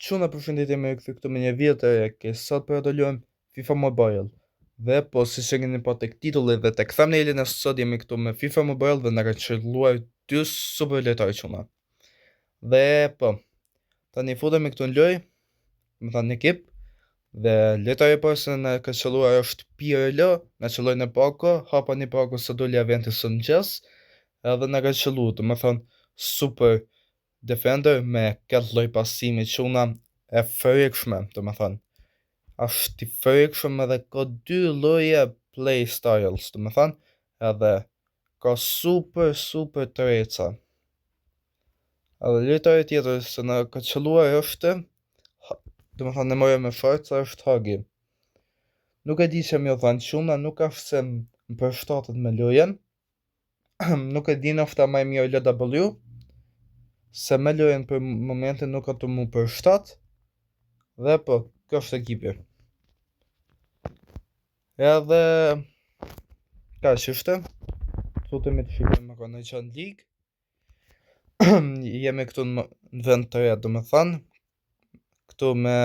Çuna përshëndetje mirë u kthyem këtu me një video të re ke sot po do luajmë FIFA Mobile Dhe po siç e keni pa tek titulli dhe tek thumbnailin e sot jemi këtu me FIFA Mobile dhe na kanë qëlluar dy super lojtarë çuna Dhe po tani futemi këtu në lojë me thanë në ekip Dhe lojtari i parë se na ka qëlluar është Pirlo na qëlloi në pako hapa një pako se doli eventi sot mëngjes Edhe na ka qëllu do me thanë super Defender me këtë lloj pasimi çuna e frikshme, do me thënë. Është i frikshëm edhe ka dy lloje play styles, do me thënë, edhe ka super super traitsa. Edhe lojtari tjetër se na ka qëlluar është, do me thënë në morë me forca është Hagi. Nuk e di që më dhanë çuna, nuk është se më përshtatet me lojën. nuk e di nofta ma mirë LW, se me lojën për momentin nuk ka të mu përshtat, dhe po, kjo është ekipi. Edhe, kaq ishte, futemi të shikojmë a ka në që në ligë, jemi këtu në vend të tretë, do me thënë, këtu me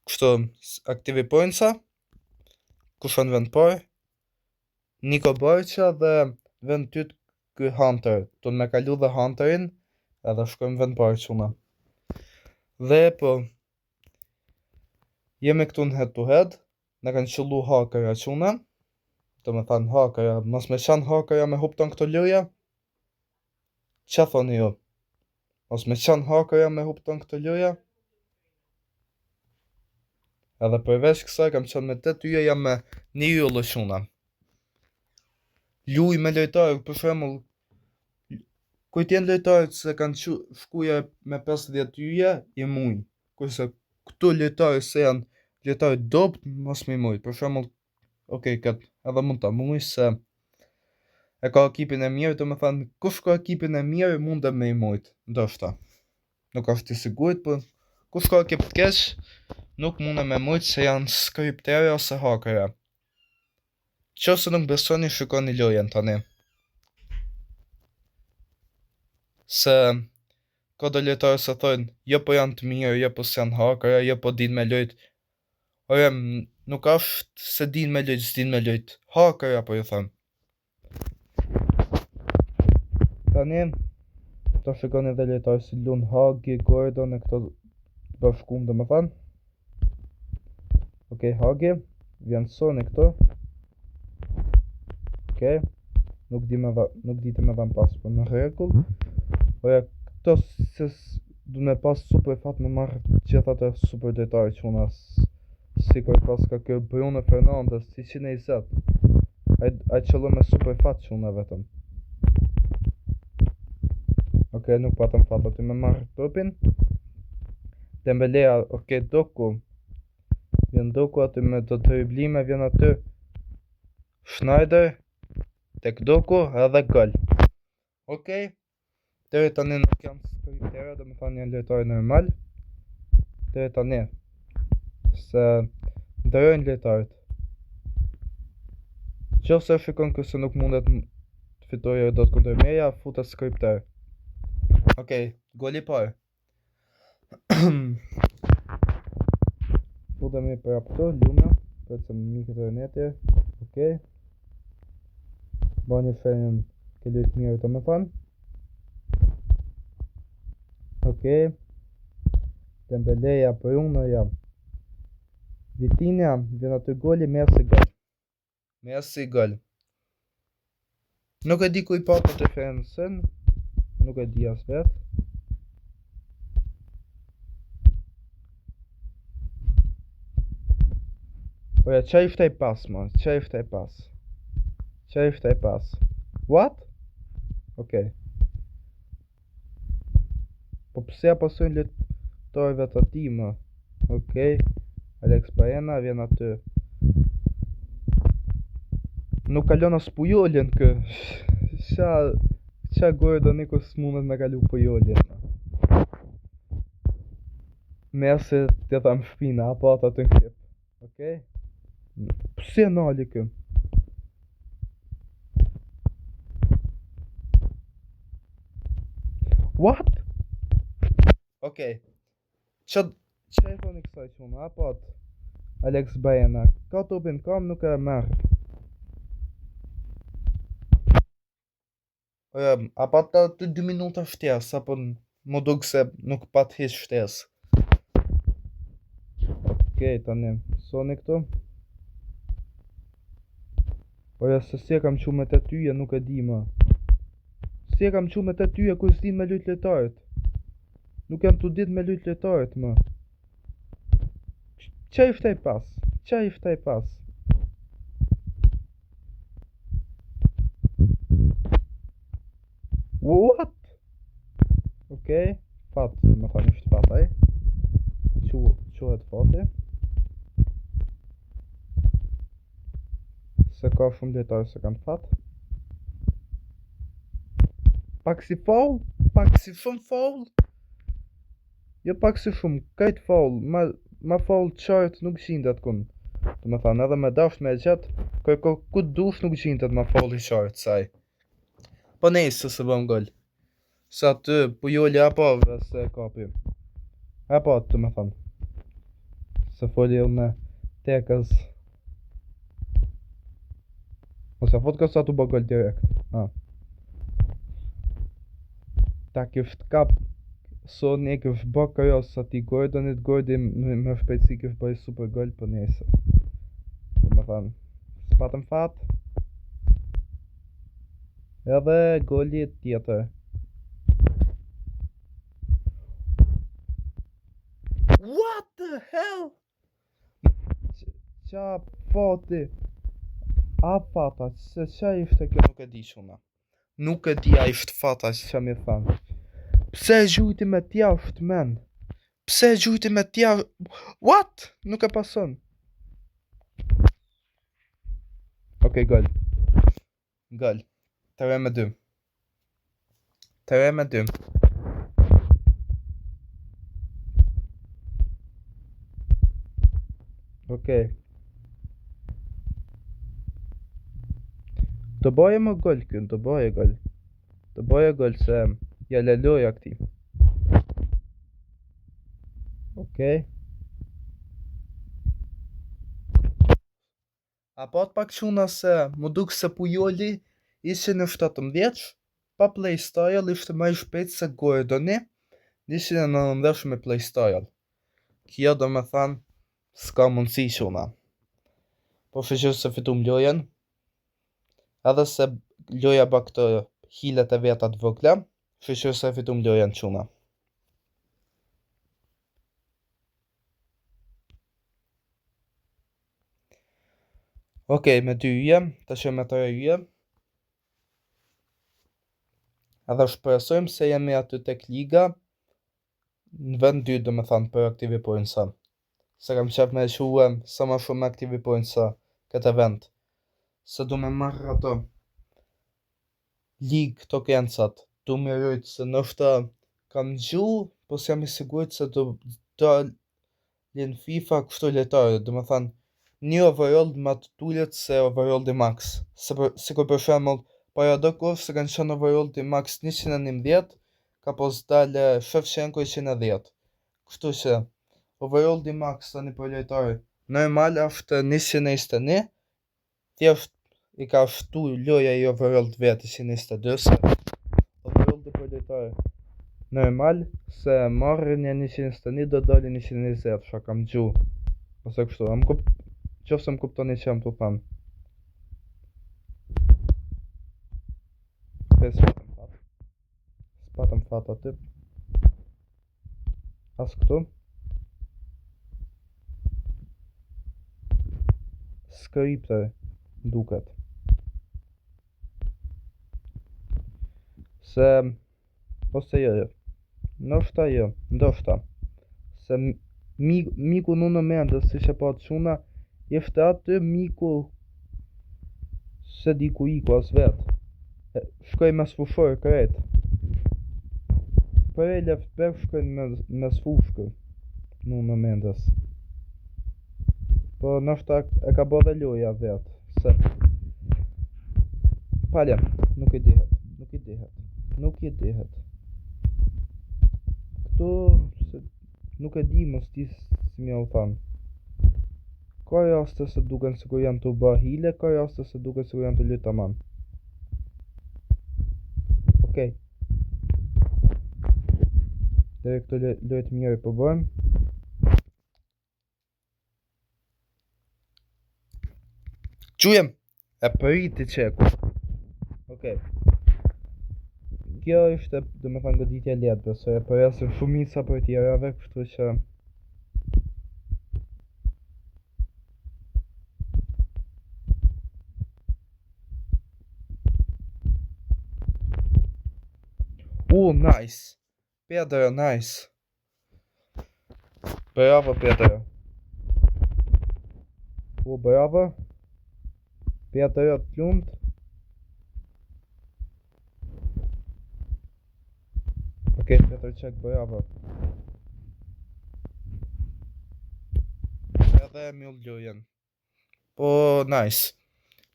kështu activity pointsa, kush në vend parë, Niko Barça dhe vend dytë ky Hunter. Do me kalu dhe Hunterin edhe shkojmë vend parë çuna. Dhe po jemi këtu në head to head, na kanë qëllu hakera çuna. Do me thanë hakera, mos me qanë hakera me hupton këto loja. Qa thoni ju? Mos me qanë hakera me hupton këto loja. Edhe përveç kësaj kam qenë me 8 yje jam me një yll çuna. Luj me lojtarë, për shembull, kujt janë lojtarët se kanë qu, shkuja me 50 yje i muj. Kurse këtu lojtarë se janë lojtarë dobt, mos me muj. Për shembull, ok, këtë edhe mund ta muj se e ka ekipin e mirë, do me thënë, kush ka ekipin e mirë mundem me i mujt, ndoshta. Nuk është i sigurt, po kush ka ekip të keq, nuk mundem me mujt se janë skriptere ose hakere. Qofse nuk besoni, shikoni lojën tani. Se ka do lojtarë se thojnë, jo po janë të mirë, jo po s'janë hakere, jo po din me lojt. Ore, nuk është se din me lojt, s'din me lojt. Hakera po ju them. Tani, të shikoni edhe lojtarë si Lun Hagi, Gordon e këto të bashkum do me thënë. Okej, Hagi, vjen Soni këto. Okej, nuk di me dha, nuk di të me dhanë pas, po në rregull. Oja, këto se du me pas super fat me marrë gjithë atë super lojtarë që unë as si koj pas ka kjo Bruno Fernandes, 120. Ai ai qëllon me super fat që unë vetëm. Okej, nuk patëm fat aty me marrë topin. Dembelea, okej, Doku. Vjen Doku aty me do driblime, vjen aty Schneider tek Doku edhe gol. Okej. Deri tani nuk janë skriptera, do me thanë janë lojtarë normal. Deri tani se ndërojnë lojtarët. Qofse shikon këse nuk mundet të fitojë dot kundër meja, futet skripter. Okej, goli i parë. Futemi prapë këtu, luna, për të më mikët e netje, okej. Ba një shenjën ke lujt mirë do me thënë. Okej. Dembeleja, Bruno, ja. Vitinha, vjen aty goli, Messi gol. Messi gol. Nuk e di ku i patë diferencën, nuk e di as vetë. Po ja, qa ishte i pas, mo? Qa ishte i pas? Qa ishte i pas? What? Okej. Po pse ja pasojnë lojtarëve të tij më? Okej. Alex Baena vjen aty. Nuk kalon as Puyolin kë. Qa qa Gordon Niko s'mundet me kalu Puyolin. Messi të tham shpina apo ata të në klip. Okej. Pse nali kë? What? Okej. Qa, qa i thoni kësaj çuna, apo atë? Alex Baena, ka topin kam nuk e merr. A pat aty 2 minuta shtesë, apo m'u duk se nuk pat hiç shtesë. Okej, tani, Soni këtu. Oja se si e kam qu me tetë yje, nuk e di më. Si e kam qu me tetë yje, kur s'din me lujt lojtarët. Nuk janë tu dit me lujt lojtarët më. Qa ishte ai pas? Qa ishte ai pas? What? Okej, fat, domethënë ishte fat ai. Qu, quhet fati. Se ka shumë lojtarë se kanë fat. Pak si faul, pak si shumë faul. Jo pak si shumë, krejt faul, ma, ma faul qartë nuk gjindet kun. Domethënë, edhe me dasht me e gjetë, kërko ku dush nuk gjindet ma faul i qartë se ai. Po nejse se bëm gol. Se aty, Pujoli apo dhe se kapi. Apo, domethënë. Se foli unë tekës. Ose fot ka sa tu bë gol direkt. Ah. Ta kish kap Soni e kish bë cross atij Gordonit, Gordon me, me shpejtësi kish bëj super gol, po nejse. Domethënë, s'patëm fat. Edhe goli tjetër. What the hell? Qa fati? A fata, se qa ishte kjo nuk e di çuna. Nuk e di a ishte fata që mi thanë. Pse e gjujti me t'jashtë, men? Pse e gjujti me t'jashtë? What? Nuk e pason. Okej, gol. Gol. 3 me 2. 3 me 2. Okej. Do bëje më gol kë, do bëje gol. Do bëje gol se ja le loja këtij. Okej. A pat pak çuna se m'u duk se Pujoli ishte në 17 pa playstyle ishte më i shpejt se Gordoni 119 me playstyle. Kjo domethënë s'ka mundësi çuna. Po shyqyr se fitum lojën. Edhe se loja bë këto hilet e veta të vogla, shyqyr se fitum lojën çuna. Okej, me dy yje, tash me tre yje. Edhe shpresojmë se jemi aty tek liga në vend dy, domethënë, për active pointsa. Se kam qef me e que sa ma shumë active pointsa këtë event. Se du me marrë ato league tokensat, du me rujt se ndoshta kam gju, po s'jam i sigurt se do dalin FIFA kështu lojtarë, domethënë një overall më të ulët se overalli max. Se për, sikur për shembull, para do kohë se kanë qenë overalli max 111, ka pos dalë Shevchenko 110. Kështu që overalli max tani për lojtarë normal është 121, Thjesht i ka shtu loja i overall të vetë 122 se overall të për lojtar normal se marrë një 121 do dalin 120 sha kam gju ose kështu a më kup qoftë se më kuptoni që jam të thanë Ok, s'patëm fat s'patëm fat aty As këtu. Skripte, duket. Se, ose jo, jo. Ndoshta jo, ndoshta. Se miku Nuno Mendes, si që pa të çuna, ishte aty miku, se di ku iku as vetë. Shkoj mesfushor krejt. Prej left back shkoj me mesfushë. Nuno Mendes. Po ndoshta e ka bo dhe loja vetë. Se... Palja, nuk i dihet. Nuk i dihet. Nuk i dihet. Këtu... Se... Nuk e di mos di si me u thanë. Ka raste se duken sikur janë tu ba hile, ka raste se duken sikur janë tu lujt tamam. Okej. Deri këtu lojë të mirë po bëjmë. Qujem! E priti Çeku. Okej. Kjo ishte, domethënë, goditje e lehtë, besoj, e presin shumica prej tjerave, kështu që... U, nice. Pedro, nice. Bravo, Pedro. U, bravo. Pedro, të lumt. Ok, Petr Cech, bravo. Edhe e myll lojën. Po, nice.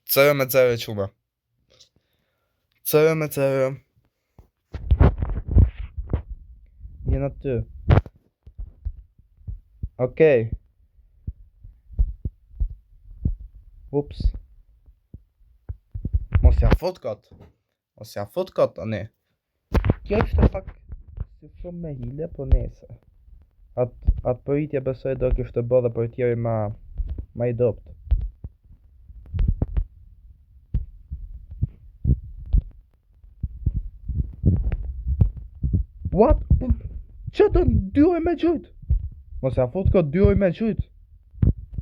0 me 0 çuna. 0 me 0. Jena aty. Okej. Ups. Mos ja fut kot. Mos ja fut kot tani. Kjo është pak si shumë me hile, po nese. At, atë pritje besoj do kishte bë dhe portieri ma, ma i dobt. What? Që të dy ojë me gjujt? Mos ja fut kot dy ojë me gjujt.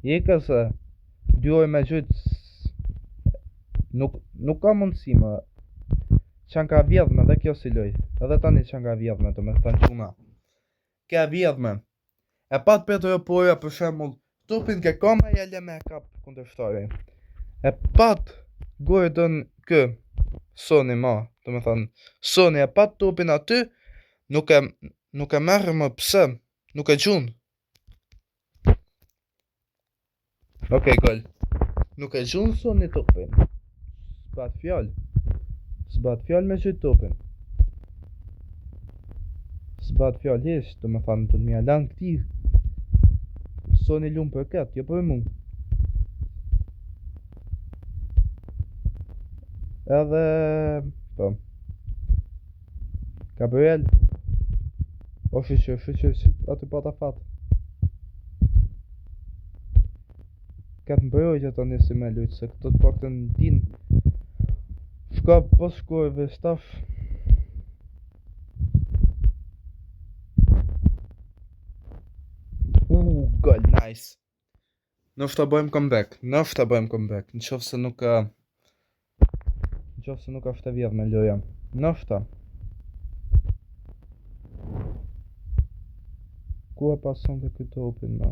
Ika se dy ojë me gjujt. Nuk, nuk ka mundësi më. Qenka vjedhme dhe kjo si loj. Edhe tani qenka vjedhme, domethënë çuna. Ke vjedhme. E pat Pedro Porro për shembull, topin ke kama ja le me e kap kundërshtari. E pat Gordon kë, Soni ma, domethënë, Soni e pat topin aty, nuk e, nuk e merr më pse, nuk e gjun. Okej, gol. Nuk e gjun Soni topin. S'bahet fjalë. S'bahet fjalë me gjujt topin. S'bahet fjalë hiç, domethënë, do të m'ja lanë këtij. Soni lun për këtë, jo për mu. Edhe, po. Gabriel. O shyqyr, shyqyr, që aty pata fat. Këtë mbrojtje të nisi me lujtë, se këto të paktën din. Shka po shkoj ve staff. U, gol, nice. Ndoshta bëjmë comeback, ndoshta bëjmë comeback, në qoftë se nuk në qoftë se nuk është e vjedhë me loja. Ndoshta. Ku e pason të këtë topin, ma?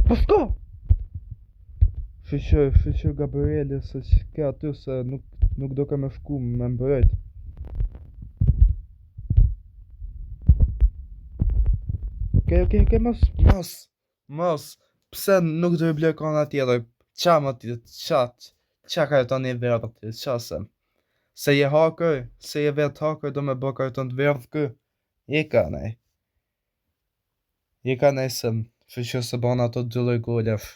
Po s'ka! Shyqyr, shyqyr Gabriele se që ke aty se nuk, nuk do ke me shku me mbrojt. Okej, okej, okej, mos, mos, mos. Pse nuk dribloj kana tjetër? Qa më ti, qa, qa karton i verdhë ti, qa se? Se je haker, se je vetë haker, do me bë karton të verdhë kë? I ka nej. I ka nej se, shyqyr se bana ato dy lloj golesh.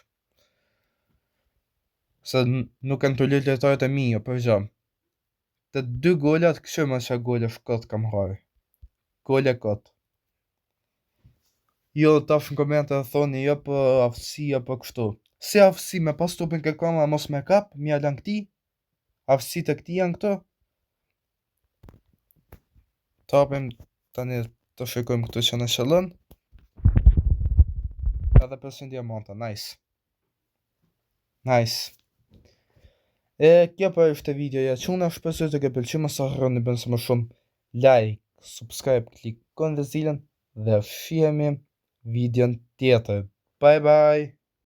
Se nuk janë të lujt lojtarët e mi, jo për gjë. Të dy golat kështu më ça golesh kot kam harë. Gole kot. Jo tash në komente thoni jo po aftësi jo po kështu. Si aftësi me pas topin ke kama mos me kap, m'ja lan këtij? Aftësi të këtij janë këto? Tapim tani të shikojmë këtu që në qëllën. Edhe 500 diamanta, nice. Nice. E kjo pra ishte videoja çuna, shpresoj të ketë pëlqyer, mos harroni bëni sa më shumë like, subscribe, klikoni dhe zilën dhe shihemi videon tjetër. Bye bye.